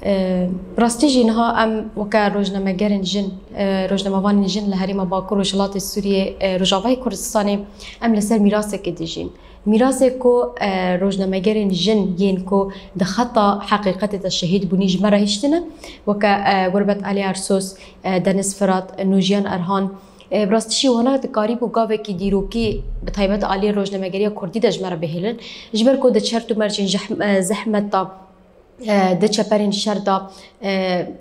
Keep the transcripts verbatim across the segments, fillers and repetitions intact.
Bi rastî jî niha em weke rojnamegerên jin, rojnamevanên jin li herêma Bakur Rojhilatê Sûriyê, Rojavayê Kurdistanê, em li ser mîrasekê dijîn. Mîrasê ku rojnamegerên jin yên ku di xeta heqîqetê de şehîd bûnî ji me re hiştine, weke Gurbet Elî Ersoz, Deniz Firat, Nûjiyan Erhan, bi rastî jî wana dikarîbû gavekî dîrokî bi taybet aliyê rojnamegeriya kurdî de ji me re bihêlin. Ji ber ku di çert û mercên jehm-, zehmet de, di çeperên şer de,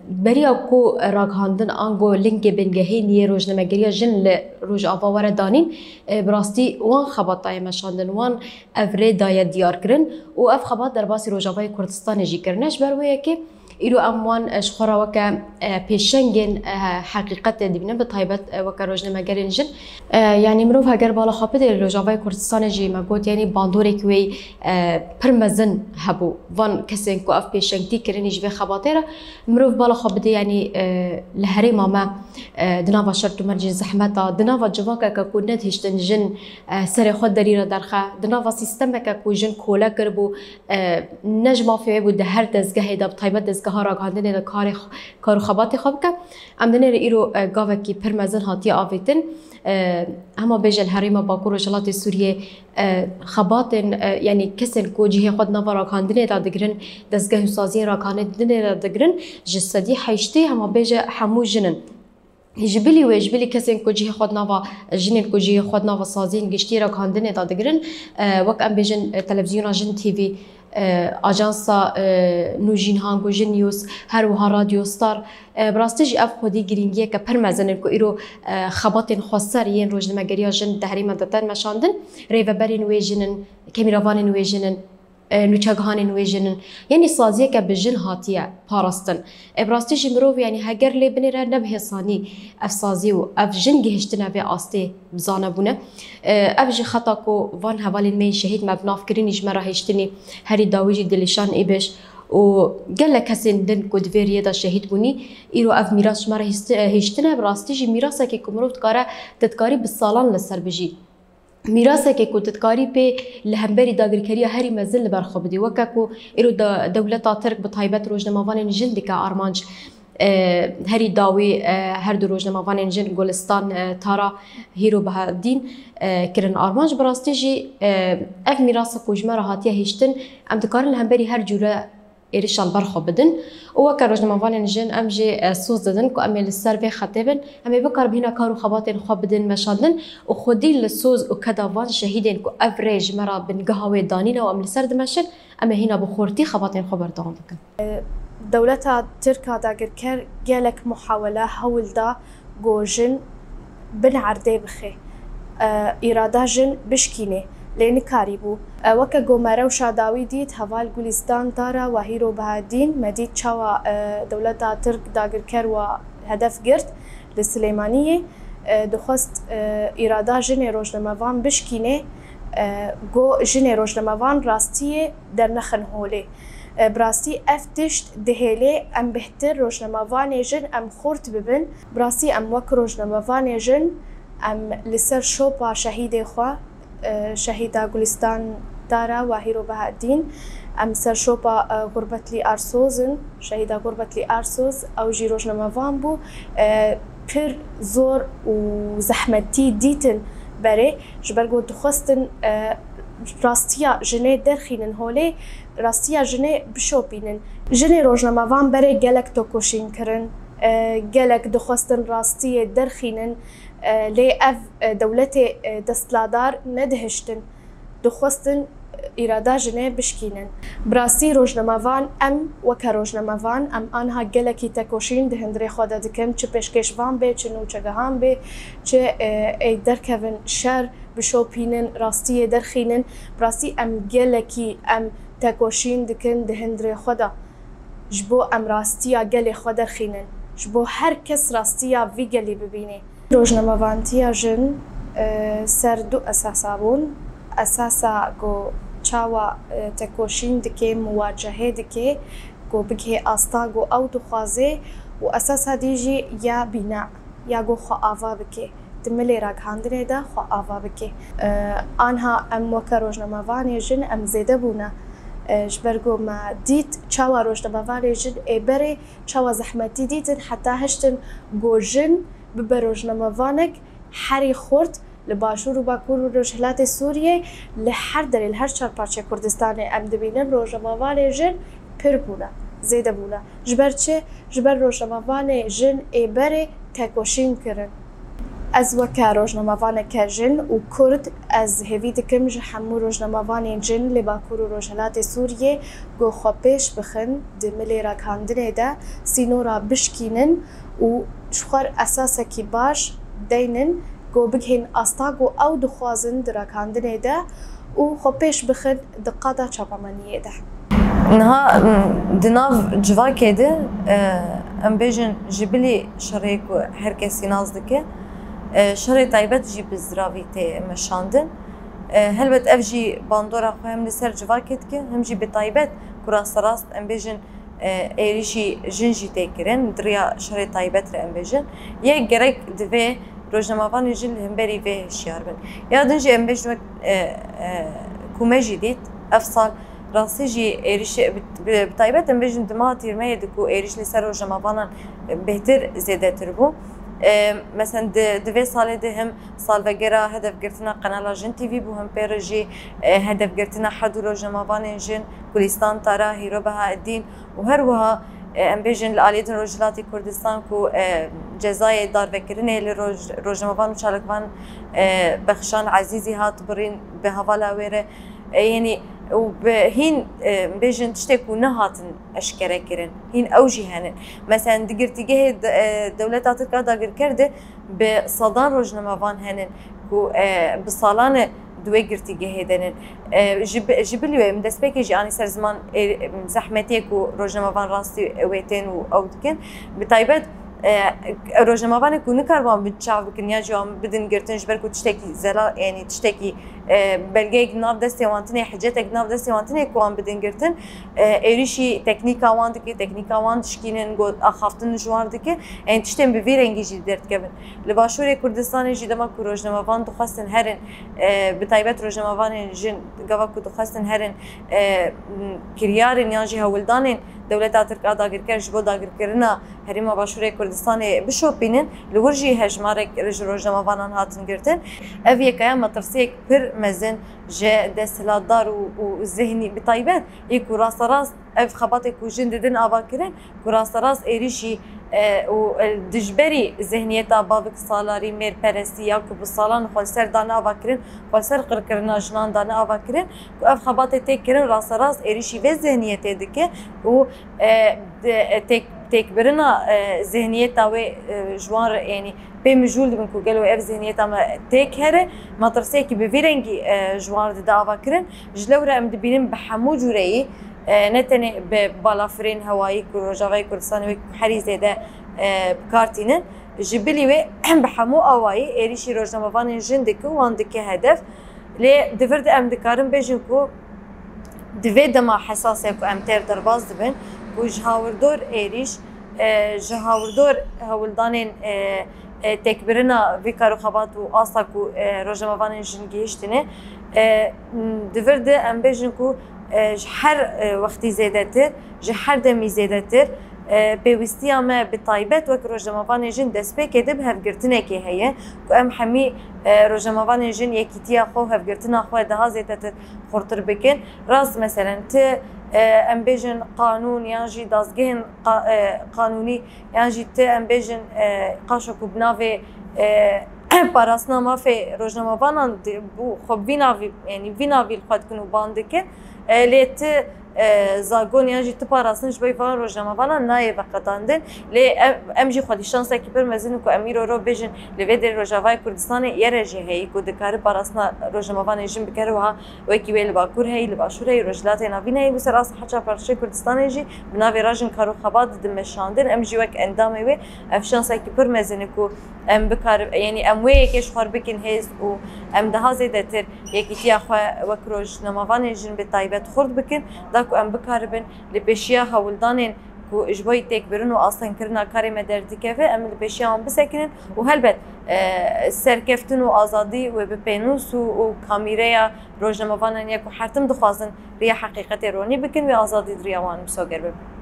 beriya ku ragihandin ango lingê bingehîn yê rojnamegeriya jin li Rojava were danîn, bi rastî wan xebata ye meşandin, wan ev rê daye diyarkirin û ev xebat derbasî Rojavayê Kurdistanê jî kirine. Ji ber wê yekê îro em wan, e, ji xwe re weke, e, pêşengên, e, heqîqetê dibînin, bi taybet, e, weke rojnamegerên jin. E, yanî mirov heger bala xwe bidê, li Rojavayê Kurdistanê jî me got, yanî bandorek wê, e, pir mezin hebû. Van kesên ku ev pêşengtî kirinî ji vê xebatê re, mirov bala xwe bidê, yanî, e, li herêma me, e, di nava şert û mercên zehmeta, di nava civakeke ku nedihiştin jin, e, serê xwe derî re derxe, di nava sîstemeke ku jin kole kiribû, e, ne ji mafê wê bû di her dezgehê de, bi taybet dezgeha ragihandinê de karê xwe, kar û xebatê xwe bike. Em dinêre îro, e, gavekî pir mezin hatiye avêtin. E, hema bêje li herêma Bakur Rojhilatê Sûriyê, e, xebatên, e, yanî kesên ku cihê xwe di nava ragihandinê de digirin, dezgeh û saziyên ragihandinê de digirin, ji sedî heştê hema bêje hemû jin in. Ji bilî wê, ji bilî kesên ku cihê xwe di nava, jinên ku cihê xwe di nava saziyên giştî ragihandinê de digirin, e, wek em bêjin, e, televîzyona Jin T V, e, ajansa, e, Nûjîn Hango, Jin News, her wiha Radyo Star, e, bi rastî jî ev xwedî girîngiyeke pir mezin in ku îro, e, xebatên xweser yên rojnamegeriya jin di herêma de tên meşandin, rêveberên wê jin in, kemîravanên wê jin in, e, nûçegihanên wê jin in. Yanî saziyeke bi jin hatiye parastin. E, bi rastî jî mirov, yanî heger lê binêre ne bi hêsanî ev sazî û ev jin gihiştine vê astê bizanebûne. E, ev jî xeta ku van hevalên me yên şehîd me bi nav kirinî ji me re hiştinî, herî dawî jî Dilîşan Îbiş û gelek kesên din ku di vê riyê de şehîd bûnî, îro ev mîras ji me re hîsti-, e, hiştine. Bi rastî jî mîrasekê ku mirov dikare, te dikarî bi salan li ser bijî. Mîrasekê ku tu dikarî pê li hemberî dagirkeriya herî mezin li ber xwe bidî. Weke ku îro de-, dewleta Tirk bi taybet rojnamevanên jin dike armanc, e, herî dawî, e, her du rojnamevanên jin Gulistan, e, Tara, Hîro Bahedîn, e, kirin armanc. Bi rastî jî, e, ev mîrasa ku ji me re hatiye hiştin, em dikarin li hemberî her cûre êrişan ber xwe bidin û weke rojnamevanên jin em jî, e, soz didin ku em ê li ser vê xetê bin, em ê bikaribin hîna kar û xebatên xwe bidin meşandin û xwedî li soz û keda van şehîdên ku ev rê ji me re bingeha wê danîne û em li ser dimeşin, em ê hîna bi xurtî xebatên xwe berdewam bikin. Dewleta Tirk a dagirker gelek muhawele hewl da ku jin bin erdê bixe, e, îrada jin bişkîne, lê nikarîbû. E, weke ku me rewşa dawî dît, heval Gulîstan Tara wa hîro Bahedîn, me dît çawa, e, dewleta Tirk dagirker wa hedef girt li Silêmaniyê, e, dixwest, e, îrada jinê rojnamevan bişkîne, e, ku jinê rojnamevan rastiyê dernexin holê. E, bi rastî ev tişt dihêlê em bêhtir rojnamevanê jin em xurt bibin. Bi rastî em wek rojnamevanê jin em li ser şopa şehîdê xwe, e, şehîda Gulistan Tara wa hîro Bahedîn, em ser şopa, e, Gurbetlî Arsoz in, şehîda Gurbetlî Arsoz, ew jî rojnamevan bû. E, pir zor û zehmetî dîtin berê, ji ber ku dixwestin, e, rastiya jinê derxînin holê, rastiya jinê bişopînin. Jinê rojnamevan berê gelek tekoşîn kirin, e, gelek dixwestin rastiyê derxînin, e, lê ev, e, dewletê, e, destladar nedihiştin. Dixwestin, e, îrada jinê bişkînin. Bi rastî rojnamevan, em weke rojnamevan, em anha gelekî tekoşîn di hundirê xwe de dikin, çi pêşkêşvan bê, çi nûçegehan bê, çi, e, ê derkevin şer, bişopînin, rastiyê derxînin. Bi rastî em gelekî em tekoşîn dikin di hundirê xwe de. Ji bo em rastiya gelê xwe derxînin. Ji bo her kes rastiya vî gelî bibîne. Rojnamevantiya jin, e, ser du esasa bûn. Esasa ku çawa, e, tekoşîn dike, muwacehê dike, ku bigihê asta ku ew dixwaze û esasa dî jî ya bîna, ya ku xwe ava bike. Di milê ragihandinê de xwe ava bike. E, anha em weke rojnamevanê jin em zêde bûne. Ji ber ku me dît çawa rojnamevanê jin ê berê çawa zehmetî dîtin heta hiştin ku jin bibe rojnamevanek herî xurt li Başûr û Bakur û Rojhilatê Sûriyê, li her derê, li her çar parçeyê Kurdistanê em dibînin rojnamevanê jin pir bûne, zêde bûne. Ji ber çi? Ji ber rojnamevanê jin ê berê tekoşîn kirin. Ez weke rojnamevaneke jin û Kurd, ez hêvî dikim ji hemû rojnamevanên jin li Bakur û Rojhilatê Sûriyê ku xwe pêş bixin di milê ragihandinê de sînora bişkînin û ji xwe r esasekî baş deynin ku bigihên asta ku ew dixwazin di ragihandinê de û xwe pêş bixin di qada çapemeniyê de. Niha, m, di nav civakê de, e, em bêjin ji bilî şerê ku her kesî nas dike, e, şerê taybet jî bi ziravî tê meşandin. E, helbet ev jî bandora xwe hem li ser civakê dike, hem jî bi taybet ku rasterast em bêjin, e, êrîşî jin jî tê kirin, di riya şerê taybet re em bêjin. Yek gerek divê rojnamevanê jin li hemberî vê hişyar bin. Ya din jî em bêjin wek, e, e, ku me jî dît, ev sal rastî jî êrîşê bi, bi, bi taybet em bêjin di meha tîrmehê de ku êrîş li ser rojnamevanan bêhtir zêdetir bû. E, mesela di, di vê salê de hem salvegera hedefgirtina Qenala Jin T V bû, hem pê re jî, e, hedefgirtina her du rojnamevanên jin Gulîstan Tara, Hîro Behaeddîn û her wiha, e, em bêjin li aliyê din Rojhilatê Kurdistan ku, e, cezayê darvekirinê li roj-, rojnamevan û çalakvan, e, Bexşan Ezîzî hat birîn bi hevala wê re. E, yanî û bi hîn, e, em bêjin tiştê ku nehatin eşkere kirin. Hîn ew jî henin. Mesela di girtîgehê de, e, dewleta Tirk a dagirker de bi sedan rojnamevan henin ku, e, bi salan e di wê girtîgehê de nin. E, ji bi-, ji bilî wê, em destpêkê jî anî ser ziman, e, zehmetiyê ku rojnamevan rastî wê tên û ew dikin. Bi taybet, e, rojnamevanê ku nikariban bi çav bikin ya jî wan bidin girtin ji ber ku tiştekî zelal, yanî tiştekî, e, belgeyek di nav destê wan tinê, hicetek di nav destê wan tinê ku wan bidin girtin. E, êrîşî teknîka wan dike, teknîka wan dişkînin, got, axaftin ji wan dike. Yanî tiştên bi vî rengî jî derdikevin. Li Başûrê Kurdistanê jî dema ku rojnamevan dixwestin herin, e, bi taybet rojnamevanên jin gava ku dixwestin herin, e, kiryarên yan jî hewldanên dewleta Tirk a dagirker ji bo dagirkirina Herêma Başûrê Kurdistanê bişopînin, li wir jî hejmarek ji rojnamevanan hatin girtin. Ev yekaya metirsiyek pir mezin ji desthilatdar û, û zihnî bi taybet ê ku rasterast ev xebatê ku jin didin ava kirin, ku rasterast êrîşî, e, û, e, dijberî zihniyeta bavik salarî, mêrperestî ya ku bi salan xwe li ser dane ava kirin, xwe li ser qirkirina jinan dane ava kirin, ku ev xebatê tê kirin, rasterast êrîşî vê zihniyetê dike û, e, de, e, têk-, têkbirina, e, zihniyeta wê, e, ji wan re, yanî pê mijûl dibin ku gelo ev zihniyeta me têk here, metirsiyekî bi vî rengî, e, ji wan re dide ava kirin. Ji lewre em dibînin bi hemû cûreyî, e, ne tenê bi balafirên hewayî ku Rojavayê Kurdistanê wek herî zêde, e, bi kar tînin. Ji bilî wê bi hemû awayî êrîşî rojnamevanên jin dike û wan dike hedef. Lê di vir de em dikarin bêjin ku di vê dema hesas e ku em têr derbas dibin ku ji hawirdor êrîş, e, ji hawirdor hewldanên, e, e, têkbirina vî kar û xebat û asta ku, e, rojnamevanên jin gihîştine, e, di vir de em bêjin ku, e, ji her, e, wextî zêdetir, ji her demî zêdetir, e, pêwîstiya me bi taybet wek rojnamevanên jin destpêkê de bi hevgirtinekê heye ku em hemî, e, rojnamevanên jin yekîtiya xwe û hevgirtina xwe daha zêdetir xurtir bikin. Rast meselen ti, e, em bêjin qanûn yan jî dazgehên qa-, e, qanûnî yan jî ti em bêjin, e, qaşo ku bi navê, e, parastina mafê rojnamevanan di-, bû xwe bi vî navî, yanî vî navî li xwe dikin û ban dikin. E, lê ti, e, zagon yan jî ti parastin ji bo van rojnamevanan nayê veqedandin. Lê em, em jî xwedî şansekî pir mezin in ku em îro ro bêjin li vê derê Rojavayê Kurdistanê yere jî heyî ku dikare parastina rojnamevanê jin bikere wiha wekî wê li Bakur heyî, li Başûr heyî, Rojhilatê Navîn heyî, bi ser asta her çar parçeyê Kurdistanê jî bi navê Rajin Kar û Xebat didin meşandin. Em jî wek endamê wê ev şansekî pir mezin e ku em bikar-, yanî em wê yekê ji xwe re bikin hêz û em daha zêdetir yekîtiya xwe wek rojnamevanên jin bi taybet xurt bikin, da ku em bikaribin li pêşiya hewldanên Û ji bo têkbirin û astengkirina karê me derdikeve, em li pêşiya wan bisekinin û helbet, e, serkeftin û azadî wê bi pênûs û, û kamîreya rojnamevanan ya ku her tim dixwazin riya heqîqetê ronî bikin, wê azadî di riya wan misoger bibe.